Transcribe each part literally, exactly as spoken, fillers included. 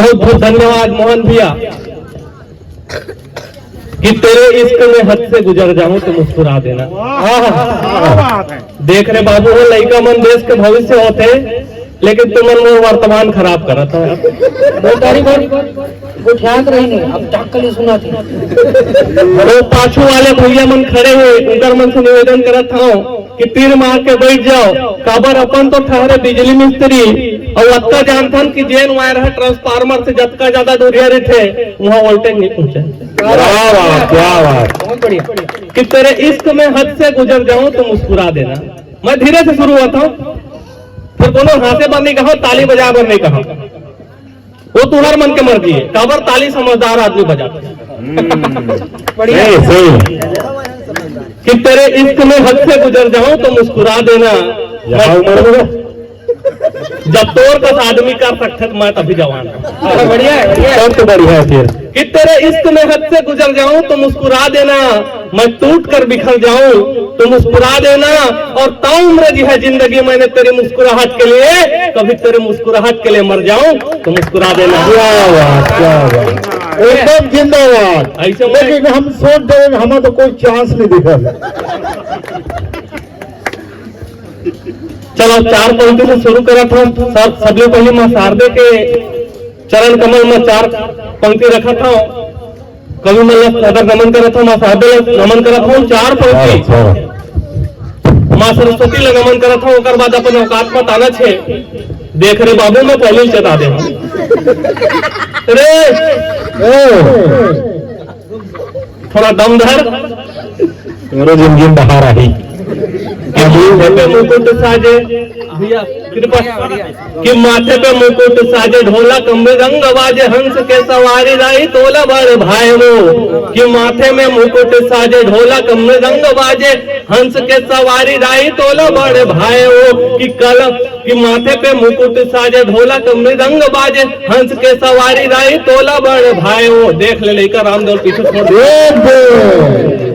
बहुत बहुत धन्यवाद मोहन भैया। कि तेरे इश्क में हद से गुजर जाऊं तो मुस्कुरा देना। आहा। देख रे बाबू, वो लइका मन देश के भविष्य होथे, लेकिन तुमन वो वर्तमान खराब करत हो। वो तारी बार गोठियात रही नहीं, अब टक्कली सुना थी। वो पाछू वाले भैया मन खड़े हे, उनकर मन से निवेदन करत हूँ कि तीर मार के बैठ जाओ, काबर अपन तो ठहरे बिजली मिस्त्री, अउ अतका जानथन कि जेन वायर ह ट्रांसफार्मर से जतका ज्यादा दूरिया रहिथे, वहाँ वोल्टेज नहीं पहुँचे। क्या बात, क्या बात। बहुत बढ़िया। कि तेरे इश्क में हद से गुजर जाऊं तो मुस्कुरा देना। मैं धीरे से शुरू होता हूँ, फिर कोनो हाँसे बर नहीं कहा, ताली बजाए बर नहीं कहा, वो तुहर मन के मर्जी है। काबर ताली समझदार आदमी बजाता है। बढ़िया। सही, सही। कि तेरे इश्क में हद से गुजर जाऊं तो मुस्कुरा देना। जब तोर कस आदमी कर सकथे त मैं तभी जवान हूँ। बढ़िया है, बढ़िया है। तब तो बढ़िया है फिर। कि तेरे इश्क में हद से गुजर जाऊं तो मुस्कुरा देना, मैं टूट कर बिखर जाऊं तो मुस्कुरा देना, और ताउम्र जो है जिंदगी मैंने तेरी मुस्कुराहट के लिए, कभी तेरे मुस्कुराहट के लिए मर जाऊं तो मुस्कुरा देना। क्या बात, क्या बात, एकदम जिंदाबाद। ऐसे में लेकिन हम सोच रहे हैं, हमें तो कोई चांस नहीं दिखा। चलो, चार पंक्ति से शुरू करत हूँ। सब, सबले पहले मैं शारदे के चरण कमल में चार पंक्ति रखत हूँ। कवि मन ला सादर नमन करत हूँ, माँ शारदे ला नमन करत हूँ। चार पंक्ति अच्छा। माँ सरस्वती ला नमन करत हूँ, ओकर बाद अपन औकात में ताना छे। देख रे बाबू, मैं पहले ही चेता दे हूँ। रे, ए। थोड़ा दम धर। मेरे जिंदगी में बाहर आई। कि माथे पे मुकुट साजे, भैया, कृपा। कि माथे पे मुकुट साजे, ढोलक मृदंग बाजे, हंस के सवारी राई तोला बड़ भाई वो। कि माथे में मुकुट साजे, ढोलक मृदंग बाजे, हंस के सवारी राई तोला बड़ भाई वो। कि कलम कि माथे पे मुकुट साजे, ढोलक मृदंग बाजे, हंस के सवारी राई तोला बड़ भाई वो। देख ले लइका रामदेव पीछे छोड़ दे।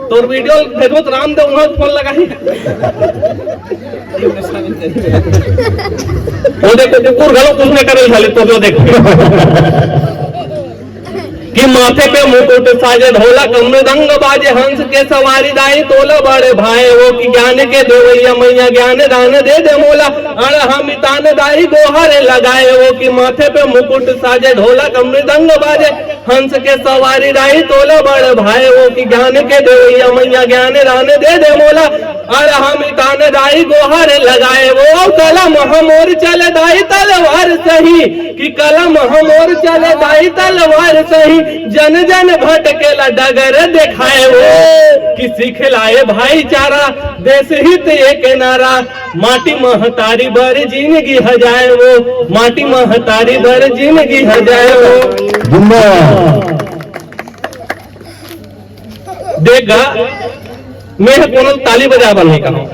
तोर वीडियो देखो तो रामदेव वहां फोन लगा ही। वो देखो कुकुर घलो कुछ नहीं करे खाली तो जो देख। कि माथे पे मुकुट साजे, ढोलक मृदंग बाजे, हंस के सवारी दाई तोला बड़ भाई वो। कि ज्ञान के देवैया मैया ज्ञान दान दे दे मोला, अड़हा मितान दाई गोहर लगाए वो। कि माथे पे मुकुट साजे, ढोलक मृदंग बाजे, हंस के सवारी दाई तोला बड़ भाई वो। कि ज्ञान के देवैया मैया ज्ञान दान दे दे मोला, अड़हा मितान दाई गोहर लगाए वो। कलम हमोर चले दाई तलवार सही, कि कलम हमोर चले दाई तलवार सही, जन जन भटकेला डगर देखाए वो। कि सीख लाए भाईचारा देश हित एक नारा, माटी महतारी बर जिंदगी हजाए वो, माटी महतारी बर जिंदगी हजाए वो। जिंदाबाद। देख गा, मैं ह कोनो ताली बजाए बर नहीं कहा।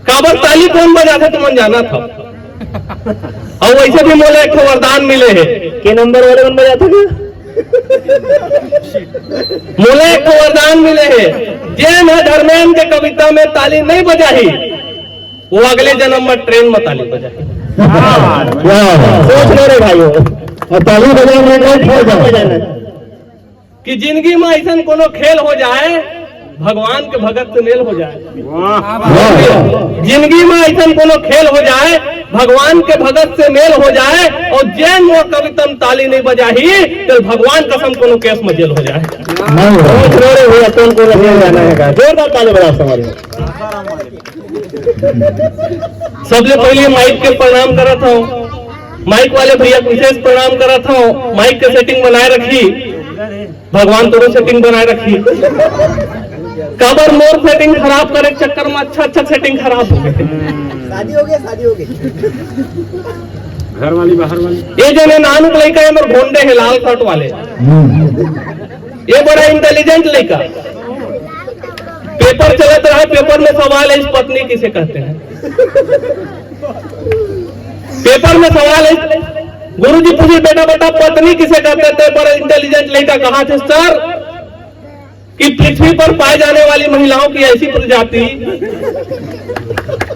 काबर ताली कोन बजाथे तुमन जानत हव? अउ वैसे भी मोला एक ठो वरदान मिले हे। के नंबर वाले मन बजाथे का? मोला एक ठो वरदान मिले हे, जेन ह धर्मेन के कविता में ताली नहीं बजाही, वो अगले जन्म में ट्रेन में ताली बजाही। वाह, वाह। सोच लो रे भाइयों, और ताली बजाने में कोई फर्क नहीं। कि जिंदगी में ऐसन कोनो खेल हो जाए, भगवान के भगत से मेल हो जाए। वाह। जिंदगी में ऐसन कोनो खेल हो जाए, भगवान के भगत से मेल हो जाए, और जेन मोर कविता में ताली नहीं बजाही, तो भगवान कसम कोनो केस में जेल हो जाए। नहीं हो। बहुत जोरे हुआ, कौन कौन जेल जाना है का? जोरदार ताली बजाओ हमारे। सबले पहले माइक के प्रणाम करत हूँ, माइक वाले भैया के विशेष प्रणाम करत हूँ। माइक के सेटिंग बनाए रखी, भगवान तोरो सेटिंग बनाए रखी। काबर मोर सेटिंग खराब करे के चक्कर में अच्छा अच्छा सेटिंग खराब हो गए। शादी हो गई, शादी हो गई। घर वाली, बाहर वाली। ये जने नानुक लइका है, मोर गोंडे है, लाल शर्ट वाले। ये बड़ा इंटेलिजेंट लइका। पेपर चलत रहा, पेपर में सवाल है, इस पत्नी किसे कहते हैं? पेपर में सवाल है, गुरुजी पूछे, "बेटा, बता, पत्नी किसे कहते थे?" बड़ा इंटेलिजेंट लइका कहा थे, "सर, कि पृथ्वी पर पाए जाने वाली महिलाओं की ऐसी प्रजाति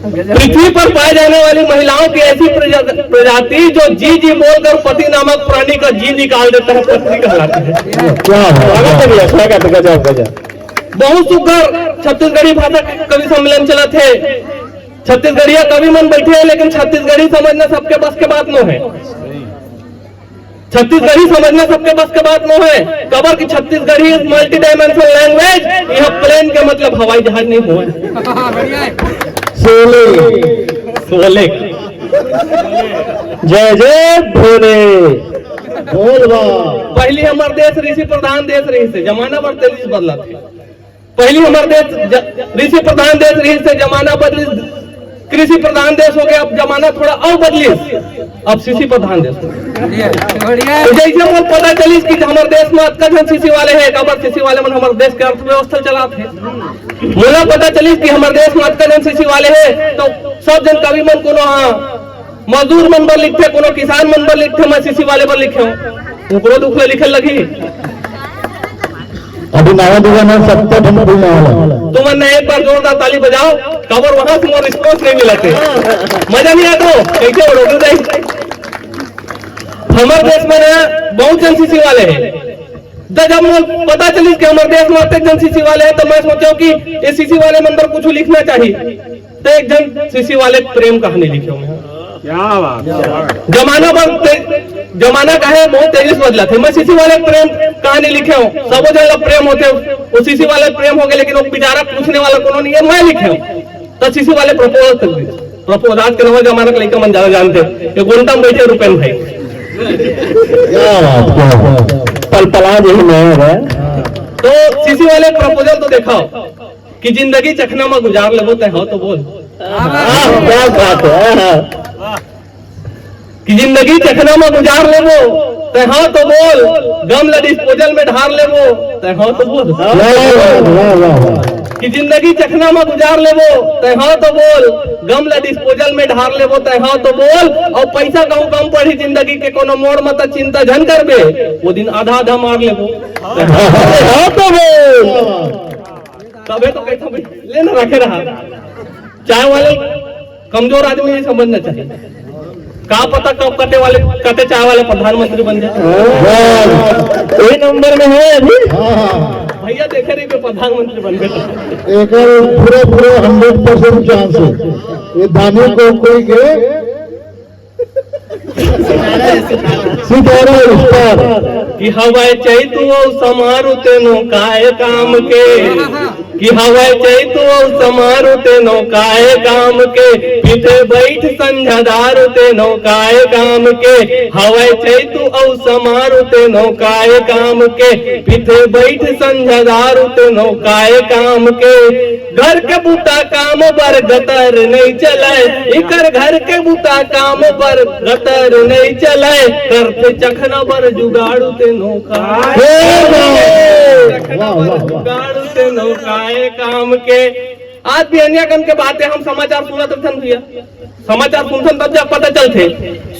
पृथ्वी पर पाए जाने वाली महिलाओं की ऐसी प्रजा-, प्रजाति जो जी जी बोलकर पति नामक प्राणी का जी निकाल देता है, पत्नी कहलाती है। क्या बात है। स्वागत है भैया, स्वागत है, गजब, गजब। बहुत सुघर छत्तीसगढ़ी भाषा कवि सम्मेलन चलत हे। छत्तीसगढ़िया कवि मन बैठे हैं, लेकिन छत्तीसगढ़ी समझना सबके बस के बात नो है। छत्तीसगढ़ी समझना सबके बस के बात नो है। काबर कि Chhattisgarhi is multi dimensional language। यह प्लेन के मतलब हवाई जहाज नहीं हुआ है। शोले। शोले। जय जय भोले। बोल बा। पहली हमर देश ऋषि प्रधान देश रहिस हे, जमाना भर तेजी से बदलत हे। पहली हमर देश ज-, ऋषि प्रधान देश रहिस हे, जमाना बदलिस, कृषि प्रधान देश हो गया, अब जमाना थोड़ा और बदलिस, अब शिशि प्रधान देश हो गया। बढ़िया। तो जैसे मोला पता चलिस कि हमर देश में अतका झन शिशि वाले हे, काबर शिशि वाले मन हमर देश के अर्थव्यवस्था चलात हे। मोला पता चलिस कि हमर देश में अतका झन शिशि वाले हे, तो सब झन कवि मन कोनो, हाँ, मजदूर मन बर लिखथे, कोनो किसान मन बर लिखथे, मैं शिशि वाले बर लिखे हूँ, ओकरो दुख ल लिखे लगही। अभी नवा दुकान है, सत्तर ठन फूल नवा वाला। तुमन ने एक बार जोरदार ताली बजाओ, काबर वहां से मोर रिस्पॉन्स नहीं मिला थे। मजा नहीं आता, कैसे उड़ोगे भाई? हमर देश में ना बहुत झन शिशि वाले हैं। तो जब मोला पता चलिस कि हमर देश में अतेक झन शिशि वाले हैं, तो मैं सोचा कि ये शिशि वाले मन बर कुछ लिखना चाहिए। तो एक झन शिशि वाले प्रेम कहानी लिखे हूँ। क्या बात, क्या बात। जमाना बर ते-, जमाना का है, बहुत तेजी से बदलत हे। मैं शिशि वाले प्रेम कहानी लिखे हूँ, सबो झन ला प्रेम होथे, वो शिशि वाले प्रेम हो गए, लेकिन वो बेचारा पूछने वाला कोनो नहीं है, मैं लिखे हूँ। तो शिशि वाले प्रपोज कर दी। प्रपोज आज के नवा जमाना के लइका मन ज्यादा जानथे, ये गुंडा में बैठे रुपेन भाई। क्या बात, क्या बात। पल पला जही नया है। तो शिशि वाले प्रपोजल तो देखा कि जिंदगी चखना में गुजार लेबो तै हव तो बोल। आह, क्या बात है। कि जिंदगी चखना में गुजार लेबो तै हव तो बोल, गम ला डिस्पोजल में ढार लेबो तै हव तो बोल। वाह, वाह, वाह, वाह। कि जिंदगी चखना में गुजार लेबो तै हव तो बोल, गम ला डिस्पोजल में ढार लेबो तै हव तो बोल, और पैसा कहूँ कम पड़ी जिंदगी के कोनो मोड़ में त चिंता झन करबे, वो दिन आधा आधा मार लेबो तै हव तो बोल। तबे तो कहता भाई, लेना रखे रहा। चाय वाले कमजोर आदमी नहीं समझना चाहिए। का पता कब कटे वाले, कटे चाय वाले प्रधानमंत्री बन जाए। हाँ, वही नंबर में है अभी। भैया देखे रहे कि प्रधानमंत्री बन गए। एकर पूरे, पूरे हंड्रेड परसेंट चांस है। ये दानी को कोई के सितारा स्टार। कि हवय चैतु अउ समारु तेनो काय काम के, कि हवय चैतु अउ समारु तेनो काय काम के, पीथे बैठ संझा दारू तेनो काय काम के, हवय चैतु अउ समारु तेनो काय काम के, पीथे बैठ संझा दारू तेनो काय काम के। घर के बुता काम बर गतर नहीं चलय, इकर घर के बुता काम बर गतर नहीं चलय, करथे चखना बर जुगाड़ू तेनो काय। वाह, वाह, वाह। जुगाड़ू तेनो काय काम के। आज भी अन्य कन के बातें हम समाचार सुनत रथन भैया, समाचार सुनथन तब जा पता चलथे।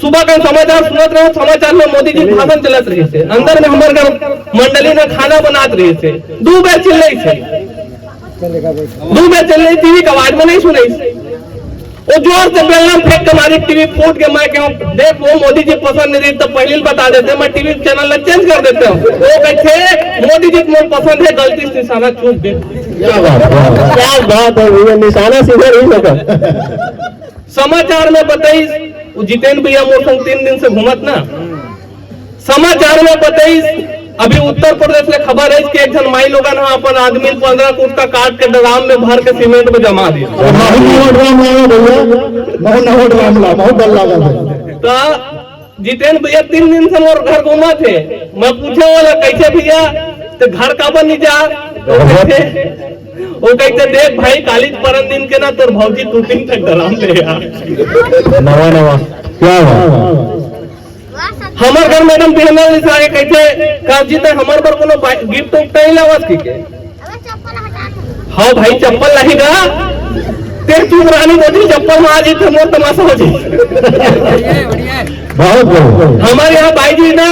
सुबह का समाचार सुनत रहे, समाचार में मोदी जी भाषण चलत रहिस हे, अंदर में हमर घर मंडली में खाना बनात रहिस हे, दू बेर चिल्लाइस हे, दू बेर चिल्लाइस, टीवी के आवाज में नहीं सुनाइस। वो जोर से बेलना फेंक के मारी, टीवी फूट के। मैं कहूँ, "देख वो मोदी जी पसंद नहीं रही तो पहले ही बता देते, मैं टीवी चैनल ला चेंज कर देते हूँ।" वो कहते, "मोदी जी तुम्हें पसंद है, गलती से निशाना चूक गए।" क्या बात है, क्या बात है भैया, निशाना सीधा नहीं लगा। समाचार में बताइस, वो जितेन भैया मोर संग तीन दिन से घूमत ना, समाचार में बताइस, अभी उत्तर प्रदेश ले खबर है कि एक झन माई लोगन ह अपन आदमी पंद्रह कुत्ता काट के ड्राम में भर के सीमेंट में जमा दिस। महू नवा ड्राम लावा भैया, महू नवा ड्राम ला, महू डर लागा भैया। तो जितेन भैया तीन दिन से मोर घर घूमत हे, मैं पूछे वाला कैसे भैया, तो घर काबर नहीं जा? वो कहते, वो कहते, "देख भाई, काली परन दिन के ना तोर भौजी दू तीन ठक ड्राम ले आ।" नवा नवा, क्या बात। हमर घर मैडम बिहना ले आगे कहते, "काजी ते हमर बर कोनो बाई-, गिफ्ट उफ्ट नहीं लावस की के?" हाँ भाई, चप्पल नहीं गा। ते चुप रहनी बोली, चप्पल में आ जी, फिर मोर तमाशा हो जी। बहुत बढ़िया। हमारे यहाँ बाई जी ना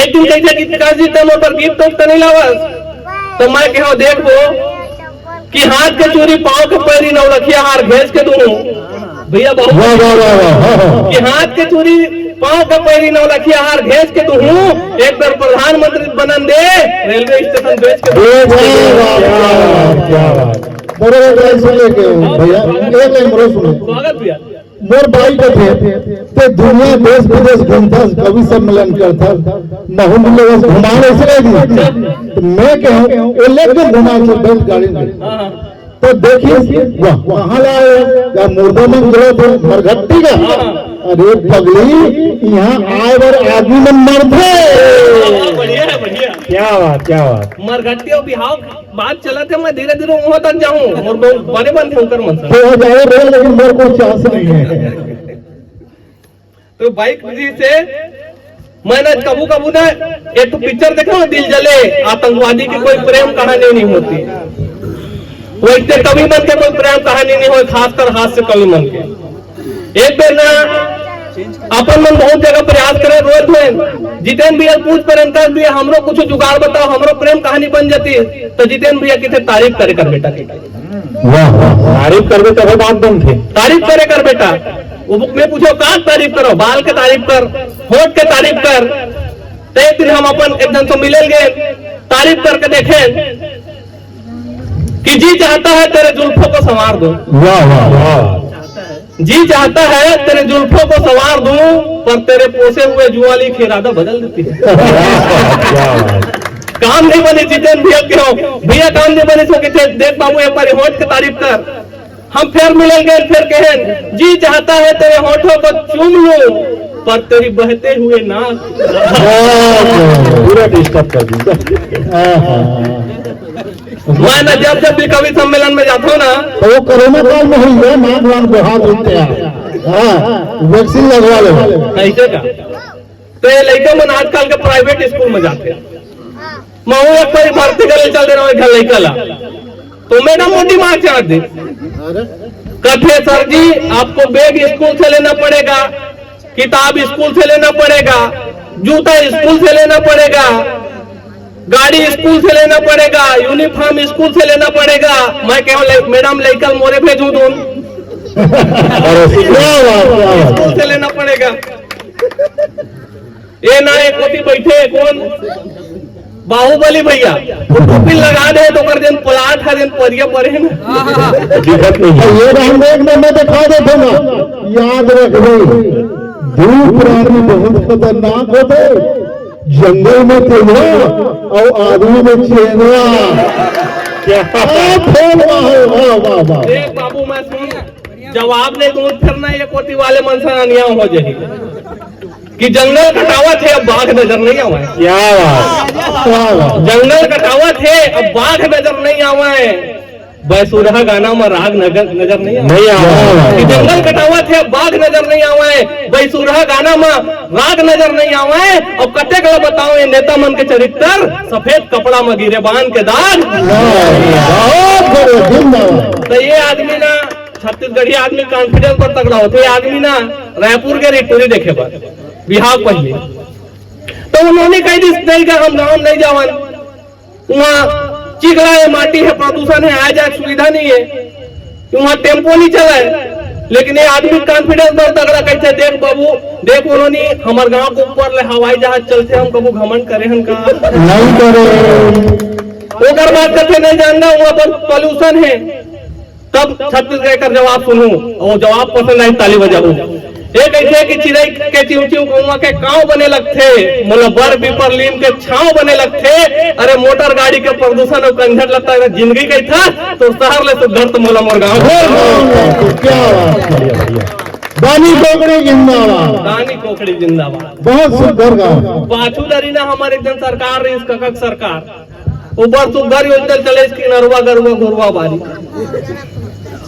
एक दिन कहिथे कि, "काजी ते मोर बर गिफ्ट उफ्ट नहीं लावस?" तो मैं कहा, "देख वो, कि हाथ के चूड़ी, पाँव के पैरी, नौलखिया हार घेंच के दूहूं। भैया, बहुत वाह, वाह, वाह, वाह, हाँ, हाँ। कि हाथ के चूड़ी, पाँव के पैरी, नौलखिया हार घेंच के दूहूं। एक बार प्रधानमंत्री बनन दे, रेलवे स्टेशन बेच के ए, वाह, वाह, क्या बात, क्या बात। बड़े एक लाइन सुन लेके भैया, एक लाइन बड़े सुनो। स्वागत भैया। मोर बाई कथे, "ते दुनिया देश विदेश घूमथस, कवि सम्मेलन करथस, महू मिले बस घुमान ऐसे नहीं दी।" तो मैं कहूँ, "ओ लेके घुमा, चल बैठ गाड़ी में।" तो देखिस, वाह, कहाँ ले आए? या मुर्दा मन गिरो थे, मरघट्टी का। अरे पगली, यहाँ आए बर आदमी मन मरथे। बढ़िया है, बढ़िया। क्या बात, क्या बात। मरघट्टी और बिहाव बात चलत हे, मैं धीरे-धीरे उहाँ तक जाहूँ, मोर बहुत बने बनथे उनकर मन से। तो हो जाए रे, लेकिन मोर कोई चांस नहीं है। तो बाइक जी से मैं ना कभू-कभू ना एक ठो पिक्चर देखे हो, दिल जले, आतंकवादी की कोई प्रेम कहानी नहीं होती, वैसे कवि मन के कोई प्रेम कहानी नहीं होय, खासकर हास्य कवि मन के। एक बेर ना अपन मन बहुत जगह प्रयास करे, रोज में जितेन भैया पूछ पर अंकल भैया हमरो कुछ जुगाड़ बताओ, हमरो प्रेम कहानी बन जाती, तो जितेन भैया किथे तारीफ करे कर बेटा के। वाह, वाह, तारीफ करबे तभे बात बनथे। तारीफ करे कर बेटा, वो बुक में पूछो का तारीफ करो, बाल के तारीफ कर, होठ के तारीफ कर। तो एक दिन हम अपन एक जन से मिले गए, तारीफ करके देखे कि जी चाहता है तेरे जुल्फों को संवार दूं। वाह, वाह, वाह। जी चाहता है तेरे जुल्फों को संवार दूं, पर तेरे पोसे हुए जुआली की इरादा बदल देती है। क्या बात। काम नहीं बने जितेन भैया के हो, भैया काम नहीं बने सो के देख बाबू एक बार होठ के तारीफ कर। हम फिर मिलेंगे, फिर कहें, "जी चाहता है तेरे होठों को चूम लूं, पर तेरी बहते हुए नाक।" पूरा डिस्टर्ब कर दिया। मैं ना जब जब भी कवि सम्मेलन में जाता हूँ ना, तो वो कोरोना काल में हुई है, नाक वाक बहा देते हैं। हाँ, वैक्सीन लगवा लो। कैसे का? तो ये लड़का मन आजकल के प्राइवेट स्कूल में जाते हैं। मैं वो एक बार भर्ती करे चल दे रहा हूँ एक लड़का ला, तो मैडम वो दिमाग चाट दे, कथे, "सर जी, आपको बैग स्कूल से लेना पड़ेगा, किताब स्कूल से लेना पड़ेगा, जूता स्कूल से लेना पड़ेगा, गाड़ी स्कूल से लेना पड़ेगा, यूनिफॉर्म स्कूल से लेना पड़ेगा।" मैं कहूँ, "ले-, मैडम, लइका मोरे भेजू दून।" अरे, क्या बात, क्या बात। स्कूल से लेना पड़ेगा। ये ना एक कोती बैठे कौन? बाहुबली भैया, वो टोपी लगा दे तो कर दिन प्लाट है, दिन परिया परे है ना। दिक्कत नहीं है। ये हम एक नंबर दिखा देते ना, याद रख ले, दू प्राणी बहुत खतरनाक होथे, जंगल में तेंदुआ और आदमी में चेंदुआ। क्या? वाह, वाह, वाह, वाह। देख बाबू, मैं सुन, जवाब नहीं दूं, फिर ना ये कोती वाले मन से अनियाव हो जाही कि जंगल कटावत हे, अब बाघ नजर नहीं आवे। क्या बात, क्या बात। जंगल कटावत हे, अब बाघ नजर नहीं आवे। बैसुरहा गाना में राग नजर, नजर नहीं आवे। नहीं आवे। कि जंगल कटावत हे, अब बाघ नजर नहीं आवे। बैसुरहा गाना में राग नजर नहीं आवे। अब कतेक ला बताओ ये नेता मन के चरित्र, सफेद कपड़ा में गिरे बान के दाग। बहुत बढ़िया, जिंदाबाद। तो ये आदमी ना छत्तीसगढ़ी आदमी कॉन्फिडेंस पर तगड़ा होथे। ये आदमी ना रायपुर के रिटोरी देखे बर बिहाव पहले, तो उन्होंने कह दी, "नहीं का हम गाँव नहीं जावन, वहाँ चिखला है, माटी है, प्रदूषण है, आए जाए सुविधा नहीं है, वहाँ टेम्पो नहीं चला है।" लेकिन ये आदमी कॉन्फिडेंस पर तगड़ा कहते, "देख बाबू, देख उन्होंने हमारे गाँव के ऊपर ले हवाई जहाज चलते, हम कबू घमंड करे हन का?" नहीं करे। ओकर बाद कहते, "नहीं जानना, वहाँ पर पॉल्यूशन है।" तब छत्तीसगढ़ का जवाब सुनू, वो जवाब पसंद आए, ताली बजाऊ। ये कहते हैं कि चिड़ै के चिव चिव, कौआ के काव बने लगथे, मोला बर पीपर लीम के छाव बने लगथे। अरे मोटर गाड़ी के प्रदूषण और कंझट लगता है जिंदगी के था, तो शहर ले सुघर तो मोला मोर गाँव। क्या बात, बढ़िया, बढ़िया। दानी कोकड़ी जिंदाबाद। दानी कोकड़ी जिंदाबाद। बहुत सुंदर गाँव। पाछू दरी ना हमारे एक जन सरकार रही, कका के सरकार। ऊपर सुग्घर योजना चले, इसकी नरवा गरुआ घुरवा बारी।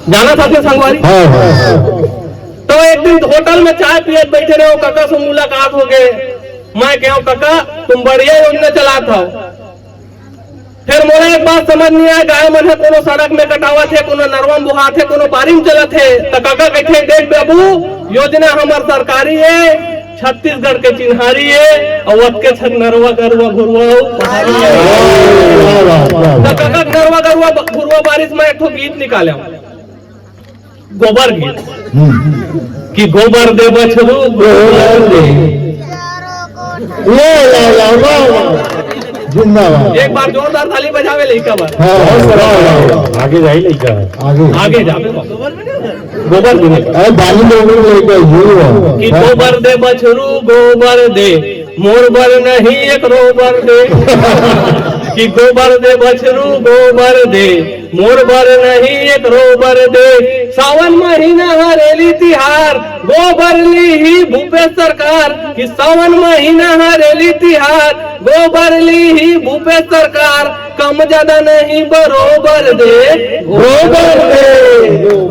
जाना था फिर संगवारी? हाँ, हाँ, हाँ। तो एक दिन होटल में चाय पियत बैठे रहे, वो कका से मुलाकात हो गए। मैं कहूँ, "कका, तुम बढ़िया योजना चलात हो।" फिर मोला एक बात समझ नहीं आया, गाय मन है कोनो सड़क में कटावत है, कोनो नरवा में बोहात है, कोनो बारी में चलत है। तो कका कहते, "देख बाबू, योजना हमार सरकारी है, छत्तीसगढ़ के चिन्हारी हे, अउ अतके छन नरवा गरुवा घुरवा अउ पहाड़ी हे। वाह, वाह, वाह, वाह। त कका नरवा गरुवा ब-, घुरवा बारिश में एक ठो गीत निकाले हूँ। गोबर गीत। हम्म। कि गोबर दे बछरू, गोबर दे। वाह, वाह, वाह, वाह, वाह। जिंदाबाद। एक बार जोरदार ताली बजावे लइका बर। हाँ, वाह, वाह, वाह। आगे जाई लइका। आगे। आगे जावे। गोबर दे। अरे, बाली लोगों को लेकर ये हुआ। कि गोबर दे बछरू, गोबर दे, मोर बर नहीं एक रोबर दे। कि गोबर दे बछरू, गोबर दे, मोर बर नहीं एक रोबर दे। सावन महीना हरेली तिहार, गोबर ली ही भूपेश सरकार। कि सावन महीना हरेली तिहार, गोबर ली ही भूपेश सरकार। कम ज्यादा नहीं बरोबर दे, गोबर दे।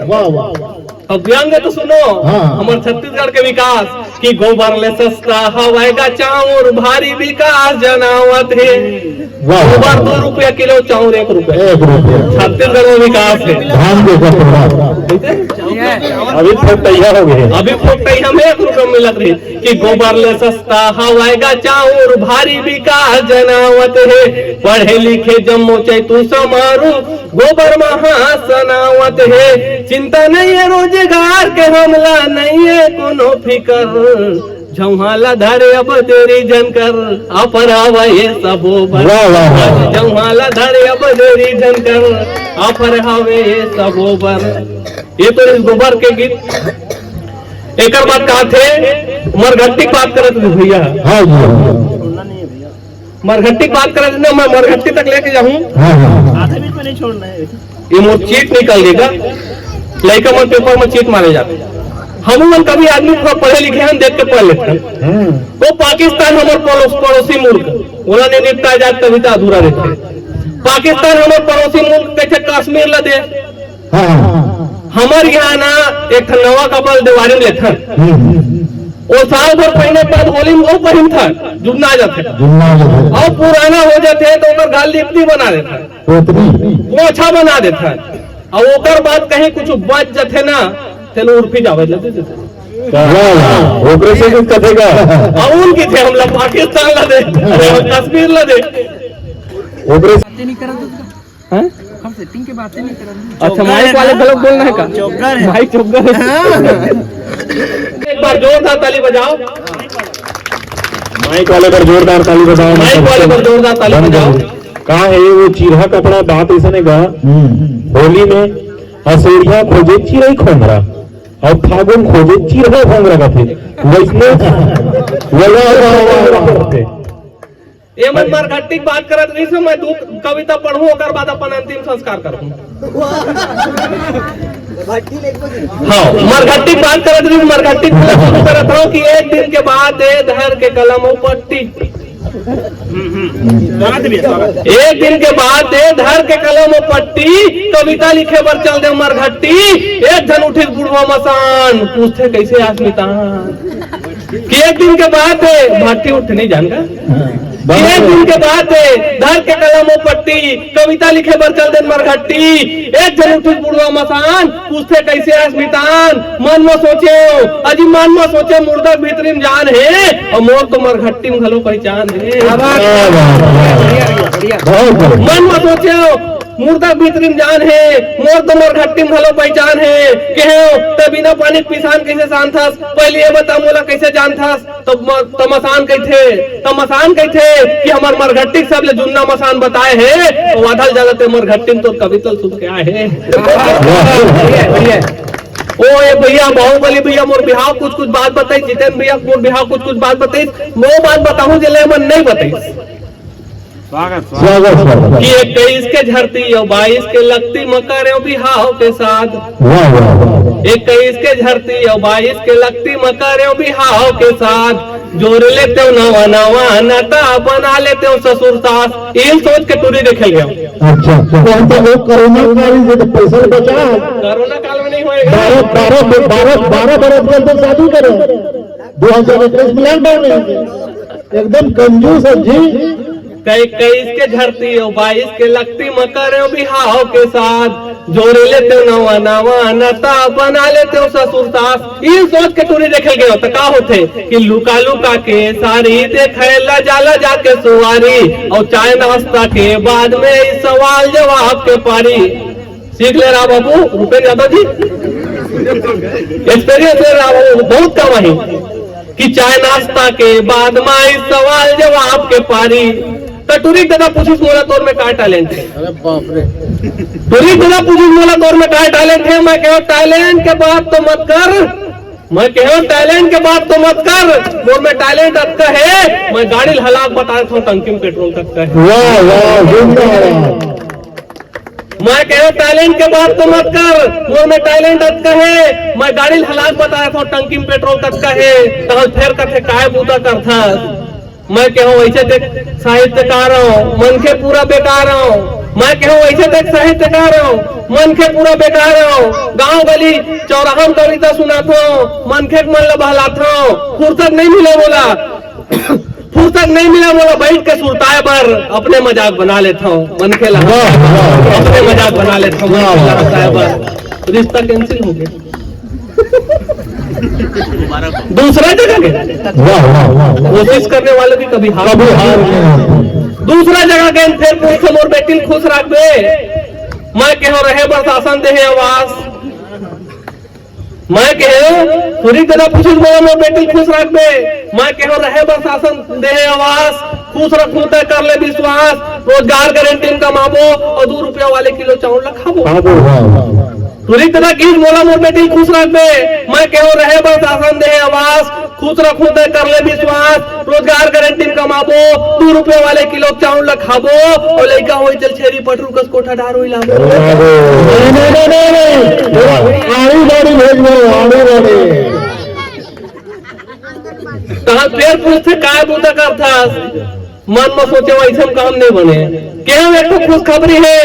वाह, वाह। अब व्यंग तो सुनो, हाँ। हमर छत्तीसगढ़ के विकास, कि गोबर ले सस्ता हवय गा चाउर, भारी विकास जनावत हे। वाह। गोबर दो रुपया किलो, चाउर एक रुपया। एक रुपया। छत्तीसगढ़ में विकास हे। धान के कटोरा। अभी फोकटइया हो गए। अभी फोकटइया में एक रुपया मिलत रही कि गोबर ले सस्ता हवय गा चाउर, भारी विकास जनावत हे। पढ़े लिखे जम्मो चैतू समारू, गोबर महासनावत हे। चिंता नहीं है रोजगार के, हमला नहीं है कोनो फिकर। झौहा ला धरे अब देरी झन कर, offer हवे ये सबो बर। वाह, वाह, वाह। झौहा ला धरे अब देरी झन कर, offer हवे ये सबो बर। ये तो इस गोबर के गीत। एकर बात कहा थे, मरघट्टी के बात करत रहे भैया। हाँ जी, हाँ। मरघट्टी के बात करे ना, मैं मरघट्टी तक लेके जाऊं। हाँ, हाँ। ये मोर चीट निकल गए का? लइका मन पेपर में चीट मारे जाते। हम मन कभी आदमी थोड़ा पढ़े लिखे हैं, देख के पढ़ लेते हैं। हम्म। तो पाकिस्तान हमर पड़ोस, पड़ोसी मुल्क, ओला नहीं निपटा जात तभी तो अधूरा रहते। पाकिस्तान हमर पड़ोसी मुल्क कहे कश्मीर ला दे। हाँ, हाँ। हमर यहाँ ना एक ठन नवा कपड़ा देवारी में लेथन। हम्म। ओ साल भर पहने के बाद होली में ओ पहिनथन, जुन्ना जाथे। जुन्ना जाथे। अब पुराना हो जाथे तो ओकर घर लिपटी बना देथन। पोतरी। पोछा बना देथन। अब ओकर बाद कहीं कुछ बच जाथे ना, तेन उर्फी जावे लगे। वाह, वाह। ओकरे से कुछ कथे का? अब उनकी थे हमला पाकिस्तान ला दे, अरे हम कश्मीर ला दे। ओकरे से बातें नहीं करत उसका। हैं? हम सेटिंग के बातें नहीं करत। अच्छा, माइक वाले गलत बोलना है का? चोकर है। माइक चोकर है। हाँ। एक बार जोरदार ताली बजाओ। माइक वाले पर जोरदार ताली बजाओ। माइक वाले पर जोरदार ताली बजाओ। का है वो चिरहा कपड़ा बात ऐसा ने कहा? हम्म। होली में असोरिया खोजे चिरई खोंगरा और फागुन खोजे चिरहा खोंगरा का थे। वैसने वाह, वाह, वाह, वाह। ये मन मरघट्टी के बात करत रहिस, मैं दू कविता पढ़ूं, ओकर बाद अपन अंतिम संस्कार करहूं। हाँ, मरघट्टी के बात करत रहिस, मरघट्टी के शुरू करत हूं कि एक दिन के बाद दे धर के कलम अउ पट्टी। एक दिन के बाद दे धर के कलम अउ पट्टी, कविता लिखे बर चल दे मरघट्टी। एक झन उठिस बुढ़वा मसान, पूछथे कैसे आसमितान। कि एक दिन के बात हे, भाटी उठ नहीं जान का? हाँ। कि एक दिन के बात हे, धर के कलम अउ पट्टी, कविता लिखे बर चल देन मरघट्टी। एक झन उठिस बुढ़वा मसान, पूछथे कैसे आसमितान। मन में सोचे, अजी मन में सोचे, मुर्दा के भीतरी में जान हे, अउ मोर तो मरघट्टी में घलो पहचान हे। क्या बात है। बढ़िया, बढ़िया। बहुत बढ़िया। मन में सोचे, मुर्दा के भीतरी में जान हे, मोर तो मरघट्टी में घलो पहचान हे। कहे, "ते बिना पानी के पिसान कैसे सानथस? पहले ये बता, मोला कैसे जानथस?" तो म-, तो मसान कहिथे, तो मसान कहिथे कि हमर मरघट्टी के सबले जुन्ना मसान बताए हे, तो वाधल जगत हे मरघट्टी में तोर कविता सुन के आए हे। बढ़िया, बढ़िया। ओ ये भैया, बाहुबली भैया, मोर बिहाव कुछ कुछ बात बताई, जितेंद्र भैया, मोर बिहाव कुछ कुछ बात बताई, वो बात बताऊं जेला मन नहीं बताई। स्वागत, स्वागत। कि इक्कीस के झरती अउ बाईस के लगती म करेंव बिहाव के साथ। वाह, वाह, वाह। इक्कीस के झरती अउ बाईस के लगती म करेंव बिहाव के साथ। जोर लेतेंव नवा नवा नाता, बना लेतेंव ससुर सास। इही सोच के टूरी देखे ल गेंव। अच्छा, तो हम तो लोग कोरोना काल में तो पैसा बचा। कोरोना काल में नहीं होएगा। बारह, बारह, बारह, बारह बरस के अंदर शादी करें। दो हजार इक्कीस में लॉकडाउन है। एकदम कंजूस है जी। कई, इक्कीस के झरती अउ बाईस के लगती म करेंव बिहाव के साथ। जोरे लेतेव नवा नवा नता, बना लेतेव ससुर सास। ई सोच के टूरी देखे ल गेंव त का होथे कि लुका लुका के सारी देखे ला जाला जाके सुवारी। अउ चाय नाश्ता के बाद में ई सवाल जवाब के पारी। सीख ले रहा बाबू भूपेंद्र यादव जी, एक्सपीरियंस ले रहा बाबू, बहुत कम है कि चाय नाश्ता के बाद में ई सवाल जवाब के पारी। त टूरी ददा पूछिस मोला तोर में का टैलेंट हे? अरे बाप रे। टूरी ददा पूछिस मोला तोर में का टैलेंट हे? मैं कहेंव टैलेंट के बात तो मत कर, मैं कहेंव टैलेंट के बात तो मत कर, मोर में टैलेंट अतका हे, मैं गाड़ी ल हला के बता देथंव टंकी में पेट्रोल कतका हे। वाह, वाह, जिंदाबाद। मैं कहेंव टैलेंट के बात तो मत कर, मोर में टैलेंट अतका हे, मैं गाड़ी ल हला के बता देथंव टंकी में पेट्रोल कतका हे। तहन फेर कथे काय बूता करथस? मैं कहेंव वइसे ते साहित्यकार हंव, मनखे पूरा बेकार हंव। मैं कहेंव वइसे ते साहित्यकार हंव, मनखे पूरा बेकार हंव। गांव गली चौराहा म कविता सुनाथंव, मनखे मन ल बहलाथंव। फुरसत नइ मिले मोला, फुरसत नइ मिले मोला, बइठ के सुरताय बर अपने मजाक बना लेथंव। मनखे ल वाह, वाह, वाह। अपने मजाक बना लेथंव, वाह, मनखे ल वाह, हंसाय वाह, बर। रिश्ता कैंसिल हो गे। दूसरा जगह गेंव। वाह, वाह, वाह, वाह। कोशिश करने वालों की कभी हार कभी नहीं। हार नहीं होती। दूसरा जगह गेंव, फेर पूछथंव मोर बेटी ल खुश राखबे? मैं कहेंव रहे बर शासन देहे आवास। मैं कहेंव, टूरी ददा पूछिस मोला मोर बेटी ल खुश राखबे? मैं कहेंव रहे बर शासन देहे आवास, खुश रखहूं तैं कर ले विश्वास, रोजगार गारंटी म कमाबो अउ दू रुपया वाले किलो चाउर ल खाबो। खाबो, वाह, वाह, वाह। टूरी ददा कहिस मोला मोर बेटी ल खुश राखबे? मैं कहेंव रहे बर शासन देहे आवास, खुश रखहूं तैं कर ले विश्वास, रोजगार गारंटी म कमाबो, दू रुपया वाले किलो चाउर ल खाबो, अउ लइका होही त छेरी पठरू कस कोठा डहार होही लाबो। अरे। नहीं, नहीं, नहीं, नहीं, नहीं। आड़ी बाड़ी भेज दो, आड़ी बाड़ी। तहां फेर पूछथे, "काय बूता करथस?" मन म सोचेंव, "अइसन काम नइ बने।" कहेंव, "एक ठो खुशखबरी हे,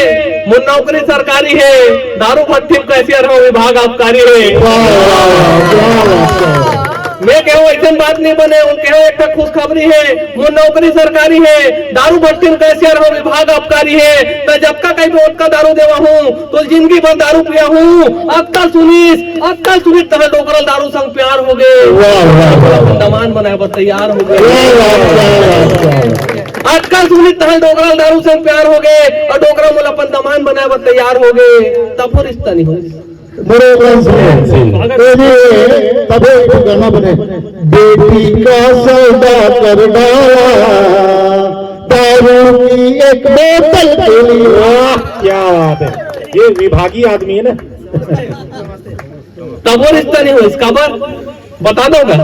मोर नौकरी सरकारी हे, दारू भट्टी म कैशियर हंव, विभाग आबकारी हे।" वाह, वाह, वाह, क्या बात है। मैं कहेंव, "अइसन बात नइ बने।" वो कहेंव, "एक ठो खुशखबरी हे, मोर नौकरी सरकारी हे, दारू भट्टी म कैशियर हंव, विभाग आबकारी हे, त जतका कहिबे ओतका दारू देवाहूं।" तो जिंदगी भर दारू पियाहूं। अतका सुनिस, अतका सुनिस, तहां डोकरा ल दारू संग प्यार हो गे। वाह, वाह, वाह। अपन दमांद बनाय बर तैयार हो गे। क्या बात, क्या बात, क्या बात। अतका सुनिस, तहां डोकरा ल दारू संग प्यार हो गे, अउ डोकरा मोला अपन दमांद बनाय बर तैयार हो गे। तभो रिश्ता नइ होइस। बरोबर से। ये भी तभो एक गाना बने, बेटी का सौदा कर डाला, दारू की एक बोतल के लिए। वाह, क्या बात है, ये विभागी आदमी है ना। तभो रिश्ता नइ होइस, काबर? बता दो गा।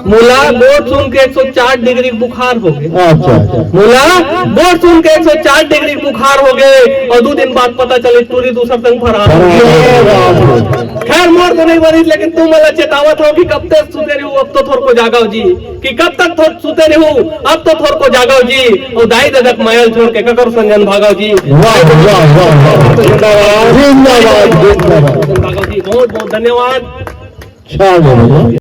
मोला गोठ सुन के एक सौ चार डिग्री बुखार हो गे। अच्छा, अच्छा। मोला गोठ सुन के एक सौ चार डिग्री बुखार हो गे, अउ दू दिन बाद पता चले टूरी दूसर संग फरार हो गे। अरे बाप रे। खैर, मोर तो नइ बनिस, लेकिन तुमन ला चेतावत हंव कि कब तक सुते रहिहू, अब तो थोरको जागव जी। कि कब तक थोर सुते रहिहू, अब तो थोरको जागव जी, अउ दाई ददा के मया ल छोड़ के ककरो संग झन भागव जी। वाह, वाह, वाह, वाह। जिंदाबाद, जिंदाबाद, जिंदाबाद। भागव जी, बहुत, बहुत धन्यवाद। छा गए भैया।